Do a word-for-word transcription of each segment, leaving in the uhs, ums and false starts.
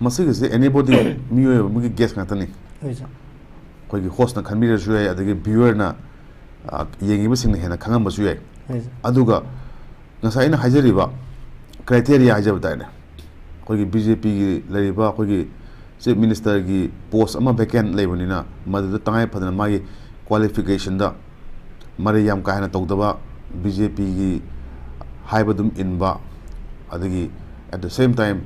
ꯃꯁꯤꯒꯤꯁꯦ anybody, ꯃꯤꯑꯣꯏꯕ ꯑꯃꯒꯤ guess ꯉꯥꯛꯇꯅꯤ꯫ ꯍꯣꯏ ꯁꯥꯔ꯫ ꯑꯩꯈꯣꯏꯒꯤ hostꯅ ꯈꯟꯕꯤꯔꯁꯨ ꯌꯥꯏ, ꯑꯗꯒꯤ viewerꯅ, ꯑ, ꯌꯦꯡꯉꯤꯕꯁꯤꯡꯅ ꯍꯦꯟꯅ ꯈꯪꯉꯝꯕꯁꯨ ꯌꯥꯏ꯫ ꯍꯣꯏ ꯁꯥꯔ꯫ ꯑꯗꯨꯒ ꯉꯁꯥꯏ ꯑꯩꯅ ꯍꯥꯏꯖꯔꯤꯕ criteria ꯍꯥꯏꯖꯕ ꯇꯥꯔꯦꯅꯦ, ꯑꯩꯈꯣꯏꯒꯤ BJPꯒꯤ ꯂꯩꯔꯤꯕ ꯑꯩꯈꯣꯏꯒꯤ Chief Ministerꯒꯤ post ꯑꯃ vacant ꯂꯩꯕꯅꯤꯅ, ꯃꯗꯨꯗ ꯇꯉꯥꯏ ꯐꯗꯅ ꯃꯥꯒꯤ qualificationꯗ ꯃꯔꯩ ꯌꯥꯝ ꯀꯥ ꯍꯦꯟꯅ ꯇꯧꯗꯕ, BJPꯒꯤ ꯍꯥꯏꯕ ꯑꯗꯨꯝ ꯏꯟꯕ, ꯑꯗꯒꯤ at the same time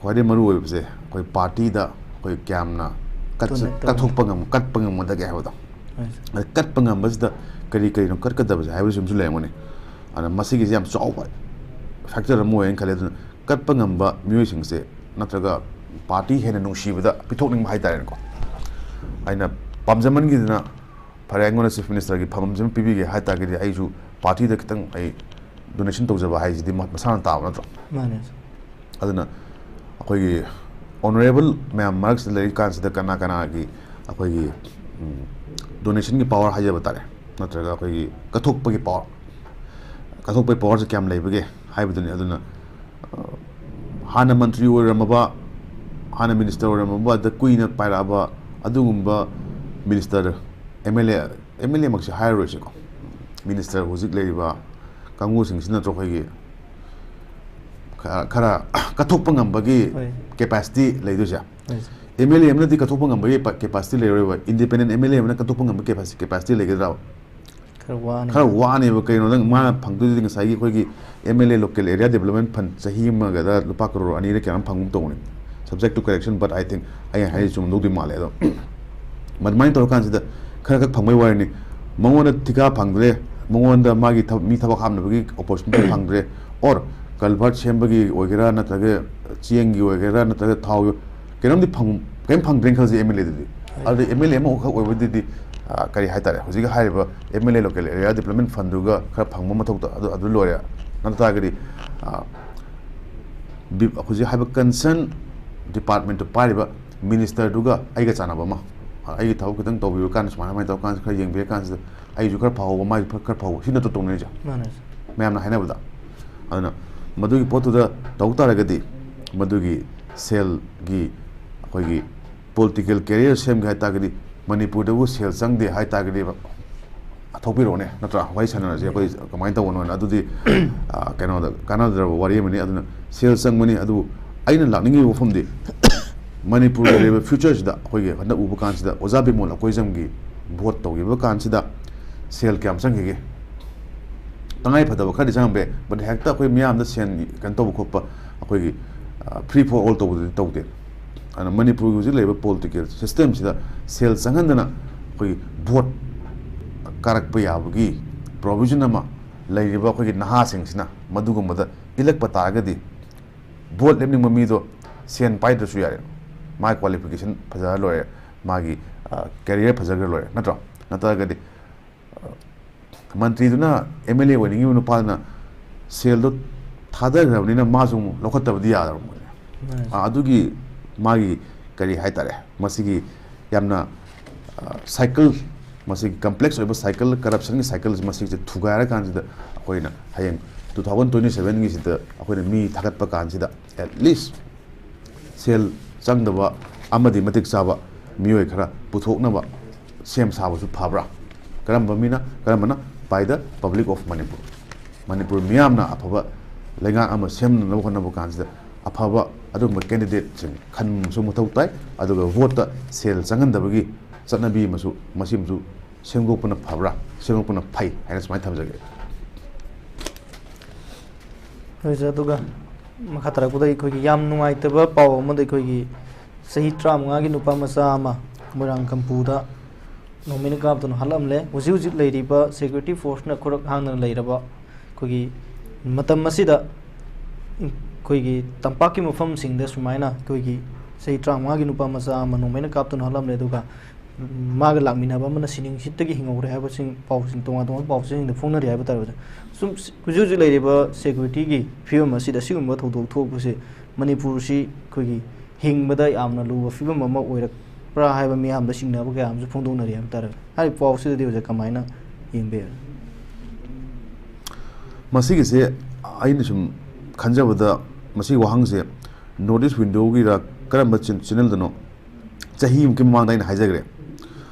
ꯈ꯭ꯋꯥꯏꯗꯒꯤ ꯃꯔꯨ ꯑꯣꯏꯕꯁꯦ ꯑꯩꯈꯣꯏ partyꯗ ꯑꯩꯈꯣꯏ ꯀꯌꯥꯝꯅ ꯀꯠꯆ-, ꯇꯨꯅ ꯇꯧ- ꯀꯠꯊꯣꯛꯄ ꯉꯝ-, ꯀꯠꯄ ꯉꯝꯒꯗꯒꯦ ꯍꯥꯏꯕꯗꯣ꯫ ꯍꯣꯏ ꯁꯥꯔ꯫ ꯑꯗ ꯀꯠꯄ ꯉꯝꯕꯁꯤꯗ ꯀꯔꯤ ꯀꯔꯤꯅꯣ ꯀꯠꯀꯗꯕꯁꯦ ꯍꯥꯏꯕꯁꯤ ꯑꯃꯁꯨ ꯂꯩꯔꯝꯒꯅꯤ꯫ ꯑꯗꯨꯅ ꯃꯁꯤꯒꯤꯁꯦ ꯌꯥꯝ ꯆꯥꯎꯕ factor ꯑꯃ ꯑꯣꯏꯌꯦꯅ ꯈꯜꯂꯦ꯫ ꯑꯗꯨꯅ ꯀꯠꯄ ꯉꯝꯕ ꯃꯤꯑꯣꯏꯁꯤꯡꯁꯦ ꯅꯠꯇ꯭ꯔꯒ party ꯍꯦꯟꯅ ꯅꯨꯡꯁꯤꯕꯗ ꯄꯤꯊꯣꯛꯅꯤꯡꯕ ꯍꯥꯏꯇꯥꯔꯦꯅꯦꯀꯣ꯫ ꯑꯩꯅ ꯄꯥꯝꯖꯃꯟꯈꯤꯗꯅ ꯐꯔꯦ, ꯑꯩꯉꯣꯟꯗ Chief Ministerꯒꯤ ꯐꯝꯐꯝꯁꯤ ꯑꯃ ꯄꯤꯕꯤꯒꯦ ꯍꯥꯏ ꯇꯥꯔꯒꯗꯤ ꯑꯩꯁꯨ partyꯗ ꯈꯤꯇꯪ ꯑꯩ donation ꯇꯧꯖꯕ ꯍꯥꯏꯁꯤꯗꯤ ꯃ-, ꯃꯁꯥꯅ ꯇꯥꯕ ꯅꯠꯇ꯭ꯔꯣ? ꯃꯥꯅꯦ ꯁꯥꯔ꯫ ꯑꯗꯨꯅ ꯑꯩꯈꯣꯏꯒꯤ honourable ꯃꯌꯥꯝ ꯃꯔꯛꯁꯤꯗ ꯂꯩꯔꯤ ꯀꯥꯟꯁꯤꯗ ꯀꯅꯥ ꯀꯅꯥꯒꯤ ꯑꯩꯈꯣꯏꯒꯤ, ꯎꯝ, donationꯒꯤ power ꯍꯥꯏꯖꯕ ꯇꯥꯔꯦ, ꯅꯠꯇ꯭ꯔꯒ ꯑꯩꯈꯣꯏꯒꯤ ꯀꯠꯊꯣꯛꯄꯒꯤ power, ꯀꯠꯊꯣꯛꯄꯒꯤ powerꯁꯦ ꯀꯌꯥꯝ ꯂꯩꯕꯒꯦ ꯍꯥꯏꯕꯗꯨꯅꯤ꯫ ꯑꯗꯨꯅ, ꯑ, ꯍꯥꯟꯅ ꯃꯟꯇ꯭ꯔꯤ ꯑꯣꯏꯔꯝꯃꯕ, ꯍꯥꯟꯅ minister ꯑꯣꯏꯔꯝꯃꯕ, ꯑꯗ ꯀꯨꯏꯅ ꯄꯥꯏꯔꯛꯑꯕ ꯑꯗꯨꯒꯨꯝꯕ minister, MLA, MLAꯃꯛꯁꯦ ꯍꯥꯏꯔꯔꯣꯏꯁꯤꯀꯣ, minister ꯍꯧꯖꯤꯛ ꯂꯩꯔꯤꯕ ꯀꯥꯡꯕꯨꯁꯤꯡꯁꯤ ꯅꯠꯇ꯭ꯔꯣ ꯑꯩꯈꯣꯏꯒꯤ ꯈ-, ꯈꯔ ꯀꯠꯊꯣꯛꯄ ꯉꯝꯕꯒꯤ ꯍꯣꯏ꯫ capacity ꯂꯩꯗꯣꯏꯁꯦ꯫ ꯍꯣꯏ ꯁꯥꯔ꯫ MLA ꯑꯃꯅꯗꯤ ꯀꯠꯊꯣꯛꯄ ꯉꯝꯕꯒꯤ pa-, capacity ꯂꯩꯔꯣꯏꯕ, independent MLA ꯑꯃꯅ ꯀꯠꯊꯣꯛꯄ ꯉꯝꯕ capacity, capacity ꯂꯩꯒꯗ꯭ꯔꯥꯕ? ꯈꯔ ꯋꯥꯅꯤ꯫ ꯈꯔ ꯋꯥꯅꯦꯕ꯫ ꯀꯩꯅꯣ, ꯅꯪ ꯃꯥꯅ ꯐꯪꯗꯣꯏꯗꯨꯗꯤ ꯉꯁꯥꯏꯒꯤ ꯑꯩꯈꯣꯏꯒꯤ MLA local area development fund ꯆꯍꯤ ꯑꯃꯒꯗ ꯂꯨꯄꯥ ꯀꯔꯣꯔ ꯑꯅꯤꯔ ꯀꯌꯥꯅꯣꯝ ꯐꯪꯒꯨꯝ ꯇꯧꯕꯅꯤ, subject to correction, but I think ꯑꯩꯅ ꯍꯥꯏꯔꯤꯁꯦ ꯆꯨꯝꯗꯧꯗꯤ ꯃꯥꯜꯂꯦ꯫ ꯑꯗꯣ ꯑꯗꯨꯃꯥꯏꯅ ꯇꯧꯔꯀꯥꯟꯁꯤꯗ ꯈꯔ ꯈꯛ ꯐꯪꯕꯩ ꯋꯥꯔꯤꯅꯤ꯫ ꯃꯉꯣꯟꯗ ꯊꯤꯀꯥ ꯐꯪꯗ꯭ꯔꯦ, ꯃꯉꯣꯟꯗ ꯃꯥꯒꯤ ꯊꯕ-, ꯃꯤ ꯊꯕꯛ ꯍꯥꯞꯅꯕꯒꯤ opportunity ꯐꯪꯗ꯭ꯔꯦ, or culvert ꯁꯦꯝꯕꯒꯤ ꯑꯣꯏꯒꯦꯔꯥ, ꯅꯠꯇ꯭ꯔꯒ ꯆꯦꯡꯒꯤ ꯑꯣꯏꯒꯦꯔꯥ, ꯅꯠꯇ꯭ꯔꯒ ꯊꯥꯎꯒꯤ, ꯀꯩꯅꯣꯝꯗꯤ ꯐꯪ-, ꯀꯩꯝ ꯐꯪꯗ꯭ꯔꯦꯅ ꯈꯜꯂꯁꯤ MLAꯗꯗꯤ꯫ ꯑꯗꯨꯗꯤ MLA ꯑꯃꯈꯛ ꯑꯣꯏꯕꯗꯨꯗꯤ, ꯑ, ꯀꯔꯤ ꯍꯥꯏꯇꯥꯔꯦ, ꯍꯧꯖꯤꯛꯀꯤ ꯍꯥꯏꯔꯤꯕ MLA local area development fundꯗꯨꯒ ꯈꯔ ꯐꯪꯕ ꯃꯊꯧ ꯇꯥ-, ꯑꯗꯨ, ꯑꯗꯨ ꯂꯣꯏꯔꯦ꯫ ꯅꯠꯇ ꯇꯥꯔꯒꯗꯤ, ꯑ, ꯕꯤ-, ꯍꯧꯖꯤꯛ ꯍꯥꯏꯕ concern departmentꯇꯨ ꯄꯥꯏꯔꯤꯕ ministerꯗꯨꯒ ꯑꯩꯒ ꯆꯥꯟꯅꯕ ꯑꯃ, ꯑ, ꯑꯩꯒꯤ ꯊꯕꯛ ꯈꯤꯇꯪ ꯇꯧꯕꯤꯕ ꯀꯥꯟꯗ, ꯁꯨꯃꯥꯏꯅ, ꯁꯨꯃꯥꯏꯅ ꯇꯧꯕ ꯀꯥꯟꯗ ꯈꯔ ꯌꯦꯡꯕꯤꯔ ꯀꯥꯟꯁꯤꯗ ꯑꯩꯁꯨ ꯈꯔ ꯐꯍꯧꯕ, ꯃꯥꯏꯁꯨ ꯈꯔ, ꯈꯔ ꯐꯍꯧꯕ, ꯁꯤ ꯅꯠꯇ꯭ꯔꯣ ꯇꯧꯅꯔꯤꯁꯦ? ꯃꯥꯅꯦ ꯁꯥꯔ꯫ ꯃꯌꯥꯝꯅ ꯍꯥꯏꯅꯕꯗ꯫ ꯑꯗꯨꯅ ꯃꯗꯨꯒꯤ ꯄꯣꯠꯇꯨꯗ ꯇꯧ ꯇꯥꯔꯒꯗꯤ ꯃꯗꯨꯒꯤ ꯁꯦꯜꯒꯤ, ꯑꯩꯈꯣꯏꯒꯤ ꯄꯣꯂꯤꯇꯤꯀꯦꯜ ꯀꯦꯔꯤꯌꯔ ꯁꯦꯝꯒꯦ ꯍꯥꯏ ꯇꯥꯔꯒꯗꯤ, ꯃꯅꯤꯄꯨꯔꯗꯕꯨ ꯁꯦꯜ ꯆꯪꯗꯦ ꯍꯥꯏ ꯇꯥꯔꯒꯗꯤ, ꯊꯣꯛꯄꯤꯔꯛꯑꯣꯅꯦ, ꯅꯠꯇ꯭ꯔꯥ? ꯋꯥꯔꯤ ꯁꯥꯟꯅꯔꯁꯦ ꯑꯩꯈꯣꯏ ꯀꯃꯥꯏꯅ ꯇꯧꯕꯅꯣꯅ꯫ ꯑꯗꯨꯗꯤ, ꯑ, ꯀꯩꯅꯣꯗ ꯀꯥꯟꯅꯗ꯭ꯔꯕ ꯋꯥꯔꯤ ꯑꯃꯅꯤ꯫ ꯑꯗꯨꯅ ꯁꯦꯜ ꯆꯪꯕꯅꯤ꯫ ꯑꯗꯨꯕꯨ ꯑꯩꯅ ꯂꯥꯛꯅꯤꯡꯉꯤꯕ ꯋꯥꯐꯝꯗꯤ, ꯃꯅꯤꯄꯨꯔꯒꯤ ꯂꯩꯔꯤꯕ ꯐ꯭ꯌꯨꯆꯔꯁꯤꯗ ꯑꯩꯈꯣꯏꯒꯤ ꯍꯟꯗꯛ ꯎꯕ ꯀꯥꯟꯁꯤꯗ, ꯑꯣꯖꯥ ꯕꯤꯃꯣꯜ ꯑꯀꯣꯏꯖꯝꯒꯤ ꯚꯣꯠ ꯇꯧꯈꯤꯕ ꯀꯥꯟꯁꯤꯗ ꯁꯦꯜ ꯀꯌꯥꯝ ꯆꯪꯈꯤꯒꯦ? ꯇꯉꯥꯏ ꯐꯗꯕ ꯈꯔꯗꯤ ꯆꯪꯉꯝꯕ ꯌꯥꯏ, but ꯍꯦꯛꯇ ꯑꯩꯈꯣꯏ ꯃꯤꯌꯥꯝꯗ ꯁꯦꯟ ꯀꯩꯅꯣ ꯇꯧꯕ ꯈꯣꯠꯄ, ꯑꯩꯈꯣꯏꯒꯤ, ꯑ, free for all ꯇꯧꯕꯗꯨꯗꯤ ꯇꯧꯗꯦ꯫ ꯑꯗꯨꯅ ꯃꯅꯤꯄꯨꯔꯒꯤ ꯍꯧꯖꯤꯛ ꯂꯩꯔꯤꯕ ꯄꯣꯂꯤꯇꯤꯀꯦꯜ ꯁꯤꯁꯇꯦꯝꯁꯤꯗ ꯁꯦꯜ ꯆꯪꯍꯟꯗꯅ ꯑꯩꯈꯣꯏꯒꯤ ꯚꯣꯠ ꯀꯥꯔꯛꯄ ꯌꯥꯕꯒꯤ ꯄ꯭ꯔꯣꯕꯤꯖꯟ ꯑꯃ ꯂꯩꯔꯤꯕ ꯑꯩꯈꯣꯏꯒꯤ ꯅꯍꯥꯁꯤꯡꯁꯤꯅ ꯃꯗꯨꯒꯨꯝꯕꯗ ꯏꯜꯂꯛꯄ ꯇꯥꯔꯒꯗꯤ, ꯚꯣꯠ ꯂꯦꯞꯅꯤꯡꯕ ꯃꯤꯗꯣ ꯁꯦꯟ ꯄꯥꯏꯗ꯭ꯔꯁꯨ ꯌꯥꯔꯦ, ꯃꯥꯒꯤ ꯀ꯭ꯋꯥꯂꯤꯐꯤꯀꯦꯁꯟ ꯐꯖꯔ ꯂꯣꯏꯔꯦ, ꯃꯥꯒꯤ, ꯑ, ꯀꯦꯔꯤꯌꯔ ꯐꯖꯈ꯭ꯔ ꯂꯣꯏꯔꯦ, ꯅꯠꯇ꯭ꯔꯣ? ꯅꯠꯇ꯭ꯔꯒꯗꯤ, ꯑ, ꯃꯟꯇ꯭ꯔꯤꯗꯨꯅ ꯑꯦꯝ ꯑꯦꯜ ꯑꯦ ꯑꯣꯏꯅꯤꯡꯉꯤꯕ ꯅꯨꯄꯥꯗꯨꯅ ꯁꯦꯜꯗꯣ ꯊꯥꯗꯈ꯭ꯔꯕꯅꯤꯅ ꯃꯥꯁꯨ ꯑꯃꯨꯛ ꯂꯧꯈꯠꯇꯕꯗꯤ ꯌꯥꯗ꯭ꯔꯕ ꯃꯣꯏꯅ꯫ ꯃꯥꯅꯦ꯫ ꯑ, ꯑꯗꯨꯒꯤ ꯃꯥꯒꯤ ꯀꯔꯤ ꯍꯥꯏꯇꯥꯔꯦ, ꯃꯁꯤꯒꯤ ꯌꯥꯝꯅ, ꯑ, ꯁꯥꯏꯀꯜ, ꯃꯁꯤꯒꯤ ꯀꯝꯄ꯭ꯂꯦꯛꯁ ꯑꯣꯏꯕ ꯁꯥꯏꯀꯜ, ꯀꯔꯞꯁꯟꯒꯤ ꯁꯥꯏꯀꯜꯁꯦ, ꯃꯁꯤꯁꯦ ꯊꯨꯒꯥꯏꯔꯀꯥꯟꯁꯤꯗ ꯑꯩꯈꯣꯏꯅ ꯍꯌꯦꯡ two thousand twenty sevenꯒꯤꯁꯤꯗ ꯑꯩꯈꯣꯏꯅ ꯃꯤ ꯊꯥꯒꯠꯄ ꯀꯥꯟꯁꯤꯗ, at least ꯁꯦꯜ ꯆꯪꯗꯕ ꯑꯃꯗꯤ ꯃꯇꯤꯛ ꯆꯥꯕ ꯃꯤꯑꯣꯏ ꯈꯔ ꯄꯨꯊꯣꯛꯅꯕ ꯁꯦꯝ ꯁꯥꯕꯁꯨ ꯐꯕ꯭ꯔꯥ? ꯀꯔꯝꯕ ꯃꯤꯅ, ꯀꯔꯝꯕꯅ? By the public of Manipur꯫ Manipur ꯃꯤꯌꯥꯝꯅ ꯑꯐꯕ ꯂꯩꯉꯥꯛ ꯑꯃ ꯁꯦꯝꯅꯅꯕ ꯍꯣꯠꯅꯕ ꯀꯥꯟꯁꯤꯗ ꯑꯐꯕ ꯑꯗꯨꯒꯨꯝꯕ ꯀꯦꯟꯗꯤꯗꯦꯠꯁꯤꯡ ꯈꯟꯕꯁꯨ ꯃꯊꯧ ꯇꯥꯏ꯫ ꯑꯗꯨꯒ ꯚꯣꯠꯇ ꯁꯦꯜ ꯆꯪꯍꯟꯗꯕꯒꯤ ꯆꯠꯅꯕꯤ ꯑꯃꯁꯨ, ꯃꯁꯤ ꯑꯃꯁꯨ ꯁꯦꯝꯗꯣꯛꯄꯅ ꯐꯕ꯭ꯔꯥ, ꯁꯦꯝꯗꯣꯛꯄꯅ ꯐꯩ ꯍꯥꯏꯅ ꯁꯨꯃꯥꯏꯅ ꯊꯝꯖꯒꯦ꯫ ꯍꯣꯏ ꯁꯥꯔ, ꯑꯗꯨꯒ ꯃꯈꯥ ꯇꯥꯔꯛꯄꯗ ꯑꯩꯈꯣꯏꯒꯤ ꯌꯥꯝ ꯅꯨꯡꯉꯥꯏꯇꯕ ꯄꯥꯎ ꯑꯃꯗ, ꯑꯩꯈꯣꯏꯒꯤ ꯆꯍꯤ ꯇꯔꯥꯃꯉꯥꯒꯤ ꯅꯨꯄꯥ ꯃꯆꯥ ꯑꯃ ꯃꯣꯏꯔꯥꯡ ꯀꯝꯄꯨꯗ ꯅꯣꯡꯃꯩꯅ ꯀꯥꯞꯇꯨꯅ ꯍꯥꯠꯂꯝꯂꯦ꯫ ꯍꯧꯖꯤꯛ ꯍꯧꯖꯤꯛ ꯂꯩꯔꯤꯕ ꯁꯦꯀ꯭ꯌꯨꯔꯤꯇꯤ ꯐꯣꯔꯁꯅ ꯈꯨꯔꯛ ꯍꯥꯡꯗꯅ ꯂꯩꯔꯕ ꯑꯩꯈꯣꯏꯒꯤ ꯃꯇꯝ ꯑꯁꯤꯗ, ꯑꯩꯈꯣꯏꯒꯤ ꯇꯝꯄꯥꯛꯀꯤ ꯃꯐꯝꯁꯤꯡꯗ ꯁꯨꯃꯥꯏꯅ ꯑꯩꯈꯣꯏꯒꯤ ꯆꯍꯤ ꯇꯔꯥꯃꯉꯥꯒꯤ ꯅꯨꯄꯥ ꯃꯆꯥ ꯑꯃ ꯅꯣꯡꯃꯩꯅ ꯀꯥꯞꯇꯨꯅ ꯍꯥꯠꯂꯝꯂꯦ, ꯑꯗꯨꯒ ꯃꯥꯒ ꯂꯥꯛꯃꯤꯟꯅꯕ ꯑꯃꯅ ꯁꯤꯅꯤꯡꯁꯤꯠꯇꯒꯤ ꯍꯤꯡꯍꯧꯔꯦ ꯍꯥꯏꯕꯁꯤꯡ, ꯄꯥꯎꯁꯤꯡ, ꯇꯣꯉꯥꯟ ꯇꯣꯉꯥꯟꯕ ꯄꯥꯎꯁꯤꯡꯗ ꯐꯣꯡꯅꯔꯤ ꯍꯥꯏꯕ ꯇꯥꯔꯦ, ꯑꯣꯖꯥ꯫ ꯁꯨꯝ ꯍꯧꯖꯤꯛ ꯍꯧꯖꯤꯛ ꯂꯩꯔꯤꯕ ꯁꯦꯀ꯭ꯌꯨꯔꯤꯇꯤꯒꯤ ꯐꯤꯕꯝ ꯑꯁꯤꯗ ꯑꯁꯤꯒꯨꯝꯕ ꯊꯧꯗꯣꯛ ꯊꯣꯛꯄꯁꯦ ꯃꯅꯤꯄꯨꯔꯁꯤ ꯑꯩꯈꯣꯏꯒꯤ ꯍꯤꯡꯕꯗ ꯌꯥꯝꯅ ꯂꯨꯕ ꯐꯤꯕꯝ ꯑꯃ ꯑꯣꯏꯔꯛꯄ꯭ꯔꯥ ꯍꯥꯏꯕ ꯃꯤꯌꯥꯝꯗ ꯆꯤꯡꯅꯕ ꯀꯌꯥ ꯑꯃꯁꯨ ꯐꯣꯡꯗꯣꯛꯅꯔꯤ ꯍꯥꯏꯕ ꯇꯥꯔꯦ꯫ ꯍꯥꯏꯔꯤꯕ ꯄꯥꯎꯁꯤꯗꯗꯤ ꯑꯣꯖꯥ ꯀꯃꯥꯏꯅ ꯌꯦꯡꯕꯤꯔꯦ? ꯃꯁꯤꯒꯤꯁꯦ ꯑꯩꯅ ꯁꯨꯝ ꯈꯟꯖꯕꯗ, ꯃꯁꯤꯒꯤ ꯋꯥꯍꯪꯁꯦ North East Window-ꯒꯤꯔ ꯀꯔꯝꯕ ꯆꯦ-, channel-ꯗꯅꯣ ꯆꯍꯤꯃꯨꯛꯀꯤ ꯃꯃꯥꯡꯗ ꯑꯩꯅ ꯍꯥꯏꯖꯈ꯭ꯔꯦ꯫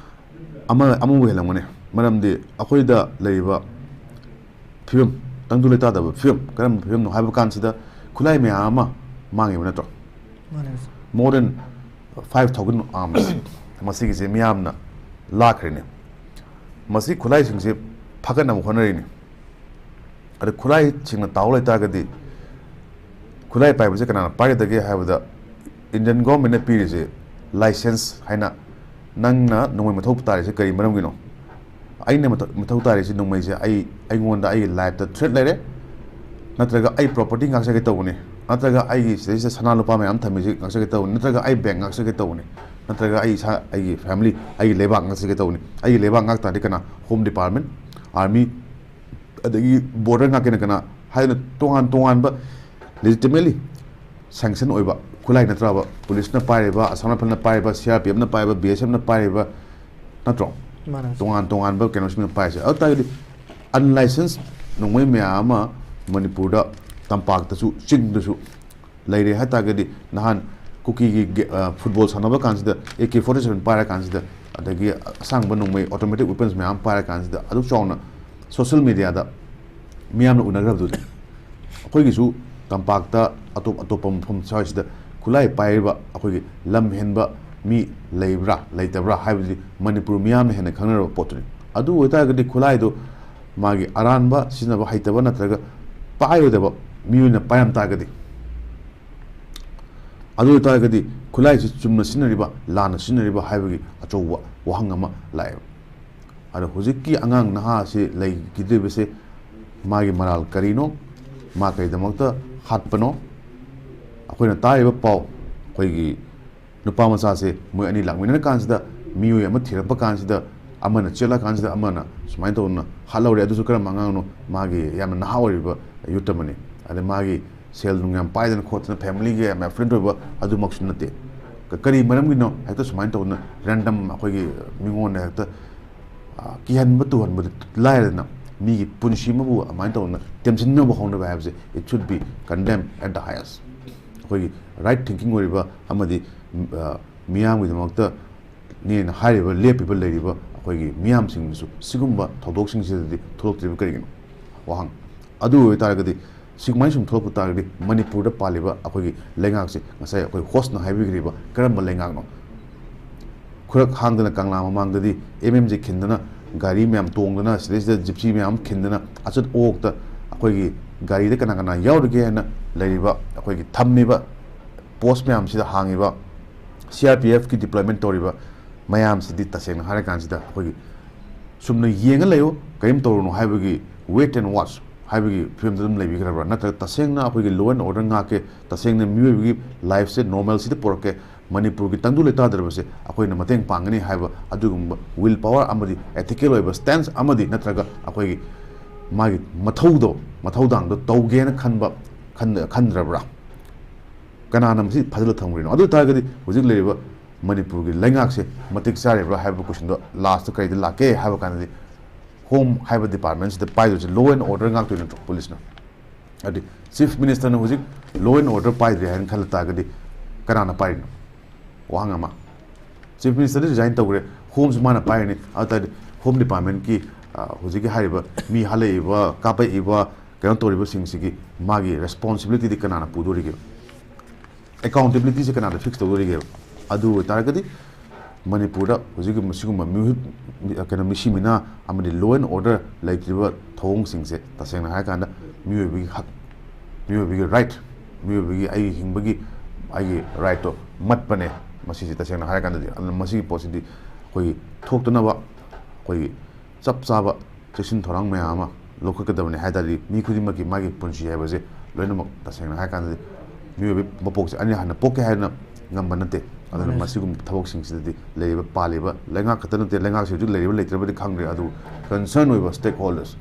ꯑꯃ, ꯑꯃꯕꯨ ꯍꯦꯜꯂꯝꯒꯅꯤ꯫ ꯃꯔꯝꯗꯤ ꯑꯩꯈꯣꯏꯗ ꯂꯩꯔꯤꯕ ꯐꯤꯕꯝ, ꯇꯪꯗꯨ ꯂꯩꯇꯥꯗꯕ ꯐꯤꯕꯝ, ꯀꯔꯝꯕ ꯐꯤꯕꯝꯅꯣ ꯍꯥꯏꯕ ꯀꯥꯟꯁꯤꯗ ꯈꯨꯠꯂꯥꯏ ꯃꯌꯥꯝ ꯑꯃ ꯃꯥꯡꯉꯤꯕ ꯅꯠꯇ꯭ꯔꯣ? ꯃꯥꯅꯦ ꯁꯥꯔ꯫ More than five thousand arms ꯃꯁꯤꯒꯤꯁꯦ ꯃꯤꯌꯥꯝꯅ ꯂꯥꯛꯈ꯭ꯔꯤꯅꯤ꯫ ꯃꯁꯤ ꯈꯨꯠꯂꯥꯏꯁꯤꯡꯁꯦ ꯐꯒꯠꯅꯕ ꯍꯣꯠꯅꯔꯤꯅꯤ꯫ ꯑꯗ ꯈꯨꯠꯂꯥꯏꯁꯤꯡꯅ ꯇꯥꯍꯧ ꯂꯩꯇꯥꯔꯒꯗꯤ, ꯈꯨꯠꯂꯥꯏ ꯄꯥꯏꯕꯁꯦ ꯀꯅꯥꯅ ꯄꯥꯏꯒꯗꯒꯦ ꯍꯥꯏꯕꯗ, Indian government-ꯅ ꯄꯤꯔꯤꯁꯦ license ꯍꯥꯏꯅ, ꯅꯪꯅ ꯅꯣꯡꯃꯩ ꯃꯊꯧ ꯇꯥꯔꯤꯁꯦ ꯀꯔꯤ ꯃꯔꯝꯒꯤꯅꯣ? ꯑꯩꯅ ꯃꯊꯧ, ꯃꯊꯧ ꯇꯥꯔꯤꯁꯦ ꯅꯣꯡꯃꯩꯁꯦ ꯑꯩ, ꯑꯩꯉꯣꯟꯗ ꯑꯩꯒꯤ life-ꯇ threat ꯂꯩꯔꯦ, ꯅꯠꯇ꯭ꯔꯒ ꯑꯩ property ꯉꯥꯛꯆꯒꯦ ꯇꯧꯕꯅꯤ, ꯅꯠꯇ꯭ꯔꯒ ꯑꯩꯒꯤ ꯁꯤꯗꯩꯁꯤꯗ ꯁꯅꯥ ꯂꯨꯄꯥ ꯃꯌꯥꯝ ꯊꯝꯃꯤꯁꯦ ꯉꯥꯛꯆꯒꯦ ꯇꯧꯕꯅꯤ, ꯅꯠꯇ꯭ꯔꯒ ꯑꯩ bank ꯉꯥꯛꯆꯒꯦ ꯇꯧꯕꯅꯤ, ꯅꯠꯇ꯭ꯔꯒ ꯑꯩ ꯏꯁꯥ, ꯑꯩꯒꯤ family, ꯑꯩꯒꯤ ꯂꯩꯕꯥꯛ ꯉꯥꯛꯆꯒꯦ ꯇꯧꯕꯅꯤ꯫ ꯑꯩꯒꯤ ꯂꯩꯕꯥꯛ ꯉꯥꯛ ꯇꯥꯔꯗꯤ ꯀꯅꯥ? Home Department, army, ꯑꯗꯒꯤ border ꯉꯥꯛꯀꯤꯅ ꯀꯅꯥ ꯍꯥꯏꯗꯅ ꯇꯣꯉꯥꯟ ꯇꯣꯉꯥꯟꯕ legitimately sanction ꯑꯣꯏꯕ ꯈꯨꯠꯂꯥꯏ ꯅꯠꯇ꯭ꯔꯕ? Police-ꯅ ꯄꯥꯏꯔꯤꯕ, Assam Rifle-ꯅ ꯄꯥꯏꯔꯤꯕ, C R P F-ꯅ ꯄꯥꯏꯔꯤꯕ, B S F-ꯅ ꯄꯥꯏꯔꯤꯕ, ꯅꯠꯇ꯭ꯔꯣ? ꯃꯥꯅꯦ ꯁꯥꯔ꯫ ꯇꯣꯉꯥꯟ ꯇꯣꯉꯥꯟꯕ ꯀꯩꯅꯣꯁꯤꯡꯅ ꯄꯥꯏꯔꯤꯁꯦ꯫ ꯑꯗꯨ ꯇꯥꯔꯒꯗꯤ unlicensed ꯅꯣꯡꯃꯩ ꯃꯌꯥꯝ ꯑꯃ ꯃꯅꯤꯄꯨꯔꯗ, ꯇꯝꯄꯥꯛꯇꯁꯨ ꯆꯤꯡꯗꯁꯨ ꯂꯩꯔꯦ ꯍꯥꯏ ꯇꯥꯔꯒꯗꯤ, ꯅꯍꯥꯟ ꯀꯨꯀꯤꯒꯤ ꯒꯦ-, ꯑ, football ꯁꯥꯟꯅꯕ ꯀꯥꯟꯁꯤꯗ A K forty seven ꯄꯥꯏꯔ ꯀꯥꯟꯁꯤꯗ, ꯑꯗꯒꯤ ꯑꯁꯥꯡꯕ ꯅꯣꯡꯃꯩ automatic weapons ꯃꯌꯥꯝ ꯄꯥꯏꯔ ꯀꯥꯟꯁꯤꯗ, ꯑꯗꯨꯛ ꯆꯥꯎꯅ social media-ꯗ ꯃꯤꯌꯥꯝꯅ ꯎꯅꯈ꯭ꯔꯕꯗꯨꯗꯤ, ꯑꯩꯈꯣꯏꯒꯤꯁꯨ ꯇꯝꯄꯥꯛꯇ, ꯑꯇꯣꯞ ꯑꯇꯣꯞꯄ ꯃꯐꯝ ꯁ꯭ꯋꯥꯏꯁꯤꯗ ꯈꯨꯠꯂꯥꯏ ꯄꯥꯏꯔꯤꯕ ꯑꯩꯈꯣꯏꯒꯤ ꯂꯝ ꯍꯦꯟꯕ ꯃꯤ ꯂꯩꯕ꯭ꯔꯥ ꯂꯩꯇꯕ꯭ꯔꯥ ꯍꯥꯏꯕꯗꯤ ꯃꯅꯤꯄꯨꯔ ꯃꯤꯌꯥꯝꯅ ꯍꯦꯟꯅ ꯈꯪꯅꯔꯕ ꯄꯣꯠꯇꯨꯅꯤ꯫ ꯑꯗꯨ ꯑꯣꯏꯇꯥꯔꯒꯗꯤ ꯈꯨꯠꯂꯥꯏꯗꯣ ꯃꯥꯒꯤ ꯑꯔꯥꯟꯕ ꯁꯤꯖꯤꯟꯅꯕ ꯍꯩꯇꯕ ꯅꯠꯇ꯭ꯔꯒ ꯄꯥꯏꯔꯣꯏꯗꯕ ꯃꯤꯑꯣꯏꯅ ꯄꯥꯏꯔꯝ ꯇꯥꯔꯒꯗꯤ, ꯑꯗꯨ ꯑꯣꯏꯇꯥꯔꯒꯗꯤ ꯈꯨꯠꯂꯥꯏꯁꯤ ꯆꯨꯝꯅ ꯁꯤꯖꯤꯟꯅꯔꯤꯕ, ꯂꯥꯟꯅ ꯁꯤꯖꯤꯟꯅꯔꯤꯕ ꯍꯥꯏꯕꯒꯤ ꯑꯆꯧꯕ ꯋꯥꯍꯪ ꯑꯃ ꯂꯥꯛꯑꯦꯕ꯫ ꯑꯗꯣ ꯍꯧꯖꯤꯛꯀꯤ ꯑꯉꯥꯡ ꯅꯍꯥ ꯑꯁꯤ ꯂꯩꯈꯤꯗ꯭ꯔꯤꯕꯁꯦ ꯃꯥꯒꯤ ꯃꯔꯥꯜ ꯀꯔꯤꯅꯣ? ꯃꯥ ꯀꯔꯤꯗꯃꯛꯇ ꯍꯥꯠꯄꯅꯣ? ꯑꯩꯈꯣꯏꯅ ꯇꯥꯔꯤꯕ ꯄꯥꯎ, ꯑꯩꯈꯣꯏꯒꯤ ꯅꯨꯄꯥ ꯃꯆꯥꯁꯦ ꯃꯣꯏ ꯑꯅꯤ ꯂꯥꯛꯃꯤꯟꯅꯔ ꯀꯥꯟꯁꯤꯗ, ꯃꯤꯑꯣꯏ ꯑꯃ ꯊꯤꯔꯛꯄ ꯀꯥꯟꯁꯤꯗ, ꯑꯃꯅ ꯆꯦꯜꯂ ꯀꯥꯟꯁꯤꯗ ꯑꯃꯅ ꯁꯨꯃꯥꯏꯅ ꯇꯧꯗꯅ ꯍꯥꯠꯍꯧꯔꯦ꯫ ꯑꯗꯨꯁꯨ ꯀꯔꯝꯕ ꯑꯉꯥꯡꯅꯣ? ꯃꯥꯒꯤ ꯌꯥꯝꯅ ꯅꯍꯥ ꯑꯣꯏꯔꯤꯕ youth ꯑꯃꯅꯤ꯫ ꯑꯗ ꯃꯥꯒꯤ ꯁꯦꯜ ꯅꯨꯡ ꯌꯥꯝ ꯄꯥꯏꯗꯅ ꯈꯣꯠꯇꯅ, family-ꯒ ꯌꯥꯝ affluent ꯑꯣꯏꯕ ꯑꯗꯨꯃꯛꯁꯨ ꯅꯠꯇꯦ꯫ ꯀ-, ꯀꯔꯤ ꯃꯔꯝꯒꯤꯅꯣ ꯍꯦꯛꯇ ꯁꯨꯃꯥꯏꯅ ꯇꯧꯗꯅ random ꯑꯩꯈꯣꯏꯒꯤ ꯃꯤꯉꯣꯟꯗ ꯍꯦꯛꯇ, ꯑ, ꯀꯤꯍꯟꯕ ꯇꯨꯍꯟꯕꯗꯤ ꯂꯥꯏꯔꯗꯅ, ꯃꯤꯒꯤ ꯄꯨꯟꯁꯤ ꯑꯃꯕꯨ ꯑꯗꯨꯃꯥꯏꯅ ꯇꯧꯗꯅ ꯇꯦꯝꯁꯤꯟꯅꯕ ꯍꯧꯅꯕ ꯍꯥꯏꯕꯁꯦ, it should be condemned at the highest꯫ ꯑꯩꯈꯣꯏꯒꯤ ꯔꯥꯏꯠ ꯊꯤꯡꯀꯤꯡ ꯑꯣꯏꯔꯤꯕ ꯑꯃꯗꯤ ꯃꯤꯌꯥꯝꯒꯤꯗꯃꯛꯇ ꯅꯦꯅ ꯍꯥꯏꯔꯤꯕ ꯂꯦꯞꯄꯤꯕ ꯂꯩꯔꯤꯕ ꯑꯩꯈꯣꯏꯒꯤ ꯃꯤꯌꯥꯝꯁꯤꯡꯗꯨꯁꯨ ꯁꯤꯒꯨꯝꯕ ꯊꯧꯗꯣꯛꯁꯤꯡꯁꯤꯗꯗꯤ ꯊꯣꯛꯂꯛꯇ꯭ꯔꯤꯕ ꯀꯔꯤꯒꯤꯅꯣ? ꯋꯥꯍꯪ꯫ ꯑꯗꯨ ꯑꯣꯏꯕ ꯇꯥꯔꯒꯗꯤ, ꯁꯤꯒꯨꯃꯥꯏꯅ ꯁꯨꯝ ꯊꯣꯛꯂꯛꯄ ꯇꯥꯔꯒꯗꯤ ꯃꯅꯤꯄꯨꯔꯗ ꯄꯥꯜꯂꯤꯕ ꯑꯩꯈꯣꯏꯒꯤ ꯂꯩꯉꯥꯛꯁꯦ, ꯉꯁꯥꯏ ꯑꯩꯈꯣꯏ ꯍꯣꯁꯅ ꯍꯥꯏꯕꯤꯈ꯭ꯔꯤꯕ ꯀꯔꯝꯕ ꯂꯩꯉꯥꯛꯅꯣ? ꯈꯨꯔꯛ ꯍꯥꯡꯗꯅ ꯀꯪꯂꯥ ꯃꯃꯥꯡꯗꯗꯤ ꯑꯦꯝ ꯑꯦꯝꯁꯦ ꯈꯤꯟꯗꯅ, ꯒꯥꯔꯤ ꯃꯌꯥꯝ ꯇꯣꯡꯗꯅ, ꯁꯤꯗꯩꯁꯤꯗ ꯖꯤꯞꯁꯤ ꯃꯌꯥꯝ ꯈꯤꯟꯗꯅ, ꯑꯆꯠ ꯑꯣꯛꯇ ꯑꯩꯈꯣꯏꯒꯤ ꯒꯥꯔꯤꯗ ꯀꯅꯥ ꯀꯅꯥ ꯌꯥꯎꯔꯤꯒꯦ ꯍꯥꯏꯅ ꯂꯩꯔꯤꯕ, ꯑꯩꯈꯣꯏꯒꯤ ꯊꯝꯃꯤꯕ ꯄꯣꯁ ꯃꯌꯥꯝꯁꯤꯗ ꯍꯥꯡꯉꯤꯕ ꯁꯤ ꯑꯥꯔ ꯄꯤ ꯑꯦꯐꯀꯤ ꯗꯤꯄ꯭ꯂꯣꯏꯃꯦꯟ ꯇꯧꯔꯤꯕ ꯃꯌꯥꯝꯁꯤꯗꯤ ꯇꯁꯦꯡꯅ ꯍꯥꯏꯔꯀꯥꯟꯁꯤꯗ ꯑꯩꯈꯣꯏꯒꯤ ꯁꯨꯝꯅ ꯌꯦꯡꯉ ꯂꯩꯌꯨ, ꯀꯔꯤꯝ ꯇꯧꯔꯨꯅꯨ ꯍꯥꯏꯕꯒꯤ wait and watch ꯍꯥꯏꯕꯒꯤ ꯐꯤꯕꯝꯗ ꯑꯗꯨꯝ ꯂꯩꯕꯤꯈ꯭ꯔꯕ꯭ꯔꯥ? ꯅꯠꯇ꯭ꯔꯒ ꯇꯁꯦꯡꯅ ꯑꯩꯈꯣꯏꯒꯤ law and order ꯉꯥꯛꯀꯦ, ꯇꯁꯦꯡꯅ ꯃꯤꯑꯣꯏꯕꯒꯤ ꯂꯥꯏꯐꯁꯦ ꯅꯣꯔꯃꯦꯜꯁꯤꯗ ꯄꯨꯔꯛꯀꯦ, ꯃꯅꯤꯄꯨꯔꯒꯤ ꯇꯪꯗꯨ ꯂꯩꯇꯥꯗ꯭ꯔꯕꯁꯦ ꯑꯩꯈꯣꯏꯅ ꯃꯇꯦꯡ ꯄꯥꯡꯒꯅꯤ ꯍꯥꯏꯕ ꯑꯗꯨꯒꯨꯝꯕ ꯋꯤꯜ ꯄꯋꯥꯔ ꯑꯃꯗꯤ ꯑꯦꯊꯤꯀꯦꯜ ꯑꯣꯏꯕ ꯁ꯭ꯇꯦꯟꯁ ꯑꯃꯗꯤ ꯅꯠꯇ꯭ꯔꯒ ꯑꯩꯈꯣꯏꯒꯤ ꯃꯥꯒꯤ ꯃꯊꯧꯗꯣ, ꯃꯊꯧꯗꯥꯡꯗꯣ ꯇꯧꯒꯦꯅ ꯈꯟꯕ, ꯈꯟ-, ꯈꯟꯗ꯭ꯔꯕ꯭ꯔꯥ? ꯀꯅꯥꯅ ꯃꯁꯤ ꯐꯥꯖꯤꯜꯂ ꯊꯝꯈ꯭ꯔꯤꯅꯣ? ꯑꯗꯨ ꯑꯣꯏ ꯇꯥꯔꯒꯗꯤ ꯍꯧꯖꯤꯛ ꯂꯩꯔꯤꯕ ꯃꯅꯤꯄꯨꯔꯒꯤ ꯂꯩꯉꯥꯛꯁꯦ ꯃꯇꯤꯛ ꯆꯥꯔꯤꯕ꯭ꯔꯥ ꯍꯥꯏꯕ ꯀꯣꯏꯁꯟꯗꯣ ꯂꯥꯁꯇ ꯀꯔꯤꯗ ꯂꯥꯛꯀꯦ ꯍꯥꯏꯕ ꯀꯥꯟꯗꯗꯤ, ꯍꯣꯝ ꯍꯥꯏꯕ ꯗꯤꯄꯥꯔꯠꯃꯦꯟꯁꯤꯗ ꯄꯥꯏꯗꯣꯏꯁꯦ, ꯂꯣ ꯑꯦꯟ ꯑꯣꯔꯗꯔ ꯉꯥꯛꯇꯣꯏ ꯅꯠꯇ꯭ꯔꯣ ꯄꯨꯂꯤꯁꯅ? ꯑꯗꯨꯗꯤ ꯆꯤꯐ ꯃꯤꯅꯤꯁꯇꯔꯅ ꯍꯧꯖꯤꯛ ꯂꯣ ꯑꯦꯟ ꯑꯣꯔꯗꯔ ꯄꯥꯏꯗ꯭ꯔꯦ ꯍꯥꯏꯅ ꯈꯜꯂ ꯇꯥꯔꯒꯗꯤ ꯀꯅꯥꯅ ꯄꯥꯏꯔꯤꯅꯣ? ꯋꯥꯍꯪ ꯑꯃ꯫ ꯆꯤꯐ ꯃꯤꯅꯤꯁꯇꯔꯗꯤ ꯔꯤꯖꯥꯏꯟ ꯇꯧꯈ꯭ꯔꯦ, ꯍꯣꯝꯁꯨ ꯃꯥꯅ ꯄꯥꯏꯔꯅꯤ꯫ ꯑꯗꯨ ꯇꯥꯔꯗꯤ ꯍꯣꯝ ꯗꯤꯄꯥꯔꯠꯃꯦꯟꯀꯤ, ꯑ, ꯍꯧꯖꯤꯛꯀꯤ ꯍꯥꯏꯔꯤꯕ ꯃꯤ ꯍꯥꯠꯂꯛꯏꯕ, ꯀꯥꯞꯄꯛꯏꯕ, ꯀꯩꯅꯣ ꯇꯧꯔꯤꯕꯁꯤꯡꯁꯤꯒꯤ ꯃꯥꯒꯤ ꯔꯦꯁꯄꯣꯟꯁꯤꯕꯤꯂꯤꯇꯤꯗꯤ ꯀꯅꯥꯅ ꯄꯨꯗꯣꯔꯤꯒꯦ? ꯑꯦꯀꯥꯎꯟꯇꯦꯕꯤꯂꯤꯇꯤꯁꯦ ꯀꯅꯥꯗ ꯐꯤꯛꯁ ꯇꯧꯗꯣꯔꯤꯒꯦꯕ? ꯑꯗꯨ ꯑꯣꯏꯇꯥꯔꯒꯗꯤ ꯃꯅꯤꯄꯨꯔꯗ ꯍꯧꯖꯤꯛꯀꯤ ꯃꯁꯤꯒꯨꯝꯕ ꯃꯤꯍꯨꯠ, ꯀꯩꯅꯣ, ꯃꯤꯁꯤ ꯃꯤꯅꯥ ꯑꯃꯗꯤ ꯂꯣ ꯑꯦꯟ ꯑꯣꯔꯗꯔ ꯂꯩꯇ꯭ꯔꯤꯕ ꯊꯧꯑꯣꯡꯁꯤꯡꯁꯦ ꯇꯁꯦꯡꯅ ꯍꯥꯏꯔꯀꯥꯟꯗ ꯃꯤꯑꯣꯏꯕꯒꯤ ꯍꯛ, ꯃꯤꯑꯣꯏꯕꯒꯤ ꯔꯥꯏꯠ, ꯃꯤꯑꯣꯏꯕꯒꯤ ꯑꯩꯒꯤ ꯍꯤꯡꯕꯒꯤ ꯑꯩꯒꯤ ꯔꯥꯏꯠꯇꯣ ꯃꯠꯄꯅꯦ ꯃꯁꯤꯁꯦ ꯇꯁꯦꯡꯅ ꯍꯥꯏꯔꯀꯥꯟꯗꯗꯤ꯫ ꯑꯗꯨꯅ ꯃꯁꯤꯒꯤ ꯄꯣꯠꯁꯤꯗꯤ ꯑꯩꯈꯣꯏꯒꯤ ꯊꯣꯛꯇꯅꯕ ꯑꯩꯈꯣꯏꯒꯤ ꯆꯞ ꯆꯥꯕ ꯆꯦꯛꯁꯤꯟ ꯊꯧꯔꯥꯡ ꯃꯌꯥꯝ ꯑꯃ ꯂꯧꯈꯠꯀꯗꯕꯅꯤ ꯍꯥꯏ ꯇꯥꯔꯗꯤ, ꯃꯤ ꯈꯨꯗꯤꯡꯃꯛꯀꯤ ꯃꯥꯒꯤ ꯄꯨꯟꯁꯤ ꯍꯥꯏꯕꯁꯦ ꯂꯣꯏꯅꯃꯛ, ꯇꯁꯦꯡꯅ ꯍꯥꯏꯔ ꯀꯥꯟꯗꯗꯤ, ꯃꯤꯑꯣꯏꯕꯒꯤ ꯃꯄꯣꯛꯁꯦ ꯑꯅꯤ ꯍꯟꯅ ꯄꯣꯛꯀꯦ ꯍꯥꯏꯗꯅ ꯉꯝꯕ ꯅꯠꯇꯦ꯫ ꯑꯗꯨꯅ ꯃꯥꯅꯦ꯫ ꯃꯁꯤꯒꯨꯝꯕ ꯊꯕꯛꯁꯤꯡꯁꯤꯗꯗꯤ ꯂꯩꯔꯤꯕ, ꯄꯥꯜꯂꯤꯕ ꯂꯩꯉꯥꯛ ꯈꯛꯇ ꯅꯠꯇꯦ, ꯂꯩꯉꯥꯛꯁꯤ ꯍꯧꯖꯤꯛ ꯂꯩꯔꯤꯕ ꯂꯩꯇ꯭ꯔꯕꯗꯤ ꯈꯪꯗ꯭ꯔꯦ, ꯑꯗꯨꯕꯨ ꯀꯟꯁꯔꯟ ꯑꯣꯏꯕ ꯁ꯭ꯇꯦꯛ ꯍꯣꯜꯗꯔꯁ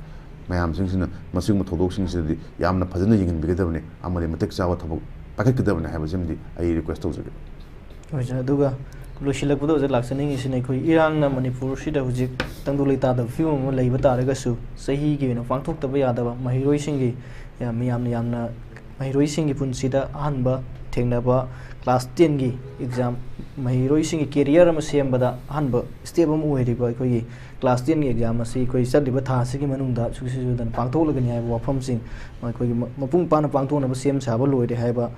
ꯃꯌꯥꯝꯁꯤꯡꯁꯤꯅ ꯃꯁꯤꯒꯨꯝꯕ ꯊꯧꯗꯣꯛꯁꯤꯡꯁꯤꯗꯗꯤ ꯌꯥꯝꯅ ꯐꯖꯅ ꯌꯦꯡꯍꯟꯕꯤꯒꯗꯕꯅꯤ ꯑꯃꯗꯤ ꯃꯇꯤꯛ ꯆꯥꯕ ꯊꯕꯛ ꯄꯥꯏꯈꯠꯀꯗꯕꯅꯤ ꯍꯥꯏꯕꯁꯤꯃꯗꯤ ꯑꯩ ꯔꯤꯀ꯭ꯋꯦꯁ ꯇꯧꯖꯒꯦ꯫ ꯍꯣꯏ ꯁꯥꯔ, ꯑꯗꯨꯒ ꯂꯣꯏꯁꯤꯜꯂꯛꯄꯗ ꯑꯣꯖꯥ ꯂꯥꯛꯆꯅꯤꯡꯉꯤꯁꯤꯅ, ꯑꯩꯈꯣꯏ ꯏꯔꯥꯡꯅ ꯃꯅꯤꯄꯨꯔꯁꯤꯗ ꯍꯧꯖꯤꯛ ꯇꯪꯗꯨ ꯂꯩꯇꯥꯗꯕ ꯐꯤꯕꯝ ꯑꯃ ꯂꯩꯕ ꯇꯥꯔꯒꯁꯨ, ꯆꯍꯤꯒꯤ ꯑꯣꯏꯅ ꯄꯥꯡꯊꯣꯛꯇꯕ ꯌꯥꯗꯕ ꯃꯍꯩꯔꯣꯏꯁꯤꯡꯒꯤ, ꯌꯥꯝ, ꯃꯤꯌꯥꯝꯅ ꯌꯥꯝꯅ ꯃꯍꯩꯔꯣꯏꯁꯤꯡꯒꯤ ꯄꯨꯟꯁꯤꯗ ꯑꯍꯥꯟꯕ ꯊꯦꯡꯅꯕ ꯀ꯭ꯂꯥꯁ ꯇꯦꯟꯒꯤ ꯑꯦꯛꯖꯥꯝ, ꯃꯍꯩꯔꯣꯏꯁꯤꯡꯒꯤ ꯀꯦꯔꯤꯌꯔ ꯑꯃ ꯁꯦꯝꯕꯗ ꯑꯍꯥꯟꯕ ꯁ꯭ꯇꯦꯞ ꯑꯃ ꯑꯣꯏꯔꯤꯕ ꯑꯩꯈꯣꯏꯒꯤ ꯀ꯭ꯂꯥꯁ ꯇꯦꯟꯒꯤ ꯑꯦꯛꯖꯥꯝ ꯑꯁꯤ ꯑꯩꯈꯣꯏ ꯆꯠꯂꯤꯕ ꯊꯥ ꯑꯁꯤꯒꯤ ꯃꯅꯨꯡꯗ ꯁꯨꯡꯁꯣꯏ ꯁꯣꯏꯗꯅ ꯄꯥꯡꯊꯣꯛꯂꯒꯅꯤ ꯍꯥꯏꯕ ꯋꯥꯐꯝꯁꯤꯡ ꯑꯩꯈꯣꯏꯒꯤ ꯃ-, ꯃꯄꯨꯡ ꯐꯥꯅ ꯄꯥꯡꯊꯣꯛꯅꯕ ꯁꯦꯝ ꯁꯥꯕ ꯂꯣꯏꯔꯦ ꯍꯥꯏꯕ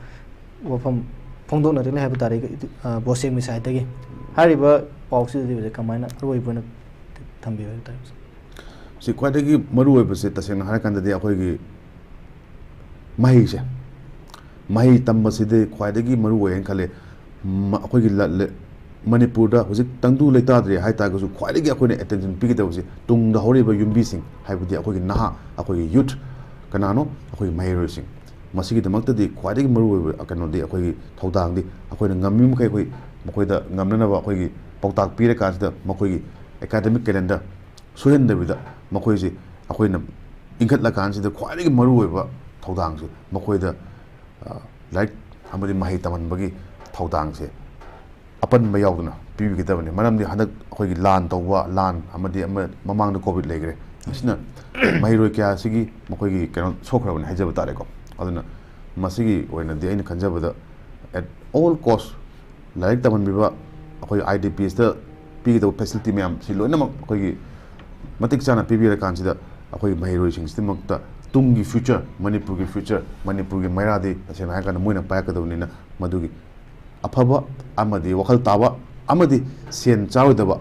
ꯋꯥꯐꯝ ꯐꯣꯡꯗꯣꯛꯅꯔꯤꯅꯤ ꯍꯥꯏꯕ ꯇꯥꯔꯦ, ꯑ, ꯕꯣꯁꯦꯝꯒꯤ ꯁꯥꯏꯠꯇꯒꯤ꯫ ꯍꯥꯏꯔꯤꯕ ꯄꯥꯎꯁꯤꯗꯗꯤ ꯍꯧꯖꯤꯛ ꯀꯃꯥꯏꯅ ꯑꯔꯣꯏꯕ ꯑꯣꯏꯅ ꯊꯝꯕꯤꯌꯨ ꯍꯥꯏꯕ ꯇꯥꯔꯦ? ꯁꯤ ꯈ꯭ꯋꯥꯏꯗꯒꯤ ꯃꯔꯨꯑꯣꯏꯕꯁꯦ ꯇꯁꯦꯡꯅ ꯍꯥꯏꯔꯀꯥꯟꯗꯗꯤ ꯑꯩꯈꯣꯏꯒꯤ ꯃꯍꯩꯁꯦ, ꯃꯍꯩ ꯇꯝꯕꯁꯤꯗꯤ ꯈ꯭ꯋꯥꯏꯗꯒꯤ ꯃꯔꯨ ꯑꯣꯏ ꯍꯥꯏꯅ ꯈꯜꯂꯦ꯫ ꯃ-, ꯑꯩꯈꯣꯏꯒꯤ ꯂ-, ꯂ-, ꯃꯅꯤꯄꯨꯔꯗ ꯍꯧꯖꯤꯛ ꯇꯪꯗꯨ ꯂꯩꯇꯥꯗ꯭ꯔꯦ ꯍꯥꯏ ꯇꯥꯔꯒꯁꯨ ꯈ꯭ꯋꯥꯏꯗꯒꯤ ꯑꯩꯈꯣꯏꯅ ꯑꯦꯇꯦꯟꯁꯟ ꯄꯤꯒꯗꯕꯁꯤ ꯇꯨꯡꯗ ꯍꯧꯔꯛꯏꯕ ꯌꯨꯝꯕꯤꯁꯤꯡ, ꯍꯥꯏꯕꯗꯤ ꯑꯩꯈꯣꯏꯒꯤ ꯅꯍꯥ, ꯑꯩꯈꯣꯏꯒꯤ ꯌꯨꯠ, ꯀꯅꯥꯅꯣ? ꯑꯩꯈꯣꯏꯒꯤ ꯃꯍꯩꯔꯣꯏꯁꯤꯡ꯫ ꯃꯁꯤꯒꯤꯗꯃꯛꯇꯗꯤ ꯈ꯭ꯋꯥꯏꯗꯒꯤ ꯃꯔꯨꯑꯣꯏꯕ ꯀꯩꯅꯣꯗꯤ ꯑꯩꯈꯣꯏꯒꯤ ꯊꯧꯗꯥꯡꯗꯤ ꯑꯩꯈꯣꯏꯅ ꯉꯝꯃꯤꯕ ꯃꯈꯩ ꯑꯩꯈꯣꯏ ꯃꯈꯣꯏꯗ ꯉꯝꯅꯅꯕ ꯑꯩꯈꯣꯏꯒꯤ ꯄꯥꯎꯇꯥꯛ ꯄꯤꯔꯀꯥꯟꯁꯤꯗ ꯃꯈꯣꯏꯒꯤ ꯑꯦꯀꯥꯗꯃꯤꯛ ꯀꯦꯂꯦꯟꯗꯔ ꯁꯣꯏꯍꯟꯗꯕꯤꯗ ꯃꯈꯣꯏꯁꯤ ꯑꯩꯈꯣꯏꯅ ꯏꯟꯈꯠꯂꯀꯥꯟꯁꯤꯗ ꯈ꯭ꯋꯥꯏꯗꯒꯤ ꯃꯔꯨꯑꯣꯏꯕ ꯊꯧꯗꯥꯡꯁꯤ ꯃꯈꯣꯏꯗ, ꯑ, ꯂꯥꯏꯔꯤꯛ ꯑꯃꯗꯤ ꯃꯍꯩ ꯇꯝꯍꯟꯕꯒꯤ ꯊꯧꯗꯥꯡꯁꯦ ꯑꯄꯟꯕ ꯌꯥꯎꯗꯅ ꯄꯤꯕꯤꯒꯗꯕꯅꯤ꯫ ꯃꯔꯝꯗꯤ ꯍꯟꯗꯛ ꯑꯩꯈꯣꯏꯒꯤ ꯂꯥꯟ ꯇꯧꯕ, ꯂꯥꯟ ꯑꯃꯗꯤ ꯑꯃ, ꯃꯃꯥꯡꯗ ꯀꯣꯚꯤꯗ ꯂꯩꯈ꯭ꯔꯦ꯫ ꯃꯁꯤꯅ ꯃꯍꯩꯔꯣꯏ ꯀꯌꯥ ꯑꯁꯤꯒꯤ ꯃꯈꯣꯏꯒꯤ ꯀꯩꯅꯣ ꯁꯣꯛꯈ꯭ꯔꯕꯅꯤ ꯍꯥꯏꯖꯕ ꯇꯥꯔꯦꯀꯣ꯫ ꯑꯗꯨꯅ ꯃꯁꯤꯒꯤ ꯑꯣꯏꯅꯗꯤ ꯑꯩꯅ ꯈꯟꯖꯕꯗ at all cost ꯂꯥꯏꯔꯤꯛ ꯇꯝꯍꯟꯕꯤꯕ, ꯑꯩꯈꯣꯏ ꯑꯥꯏ ꯗꯤ ꯄꯤ ꯑꯦꯁꯇ ꯄꯤꯒꯗꯕ ꯐꯦꯁꯤꯂꯤꯇꯤ ꯃꯌꯥꯝ ꯁꯤ ꯂꯣꯏꯅꯃꯛ ꯑꯩꯈꯣꯏꯒꯤ ꯃꯇꯤꯛ ꯆꯥꯅ ꯄꯤꯕꯤꯔꯀꯥꯟꯁꯤꯗ ꯑꯩꯈꯣꯏꯒꯤ ꯃꯍꯩꯔꯣꯏꯁꯤꯡꯁꯤꯗꯃꯛꯇ ꯇꯨꯡꯒꯤ ꯐ꯭ꯌꯨꯆꯔ, ꯃꯅꯤꯄꯨꯔꯒꯤ ꯐ꯭ꯌꯨꯆꯔ, ꯃꯅꯤꯄꯨꯔꯒꯤ ꯃꯩꯔꯥꯗꯤ ꯇꯁꯦꯡꯅ ꯍꯥꯏꯔꯀꯥꯟꯗ ꯃꯣꯏꯅ ꯄꯥꯏꯔꯛꯀꯗꯕꯅꯤꯅ ꯃꯗꯨꯒꯤ ꯑꯐꯕ ꯑꯃꯗꯤ ꯋꯥꯈꯜ ꯇꯥꯕ ꯑꯃꯗꯤ ꯁꯦꯟ ꯆꯥꯔꯣꯏꯗꯕ,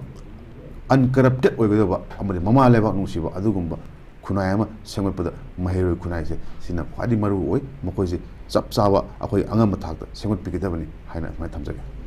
ꯑꯟꯀꯔꯞꯇꯦꯠ ꯑꯣꯏꯒꯗꯕ ꯑꯃꯗꯤ ꯃꯃꯥ ꯂꯩꯕꯥꯛ ꯅꯨꯡꯁꯤꯕ ꯑꯗꯨꯒꯨꯝꯕ ꯈꯨꯟꯅꯥꯏ ꯑꯃ ꯁꯦꯝꯒꯠꯄꯗ ꯃꯍꯩꯔꯣꯏ ꯈꯨꯟꯅꯥꯏꯁꯦ ꯁꯤꯅ ꯈ꯭ꯋꯥꯏꯗꯒꯤ ꯃꯔꯨ ꯑꯣꯏ꯫ ꯃꯈꯣꯏꯁꯦ ꯆꯞ ꯆꯥꯕ ꯑꯩꯈꯣꯏ ꯑꯉꯝꯕ ꯊꯥꯛꯇ ꯁꯦꯝꯒꯠꯄꯤꯒꯗꯕꯅꯤ ꯍꯥꯏꯅ ꯑꯗꯨꯃꯥꯏꯅ ꯊꯝꯖꯒꯦ꯫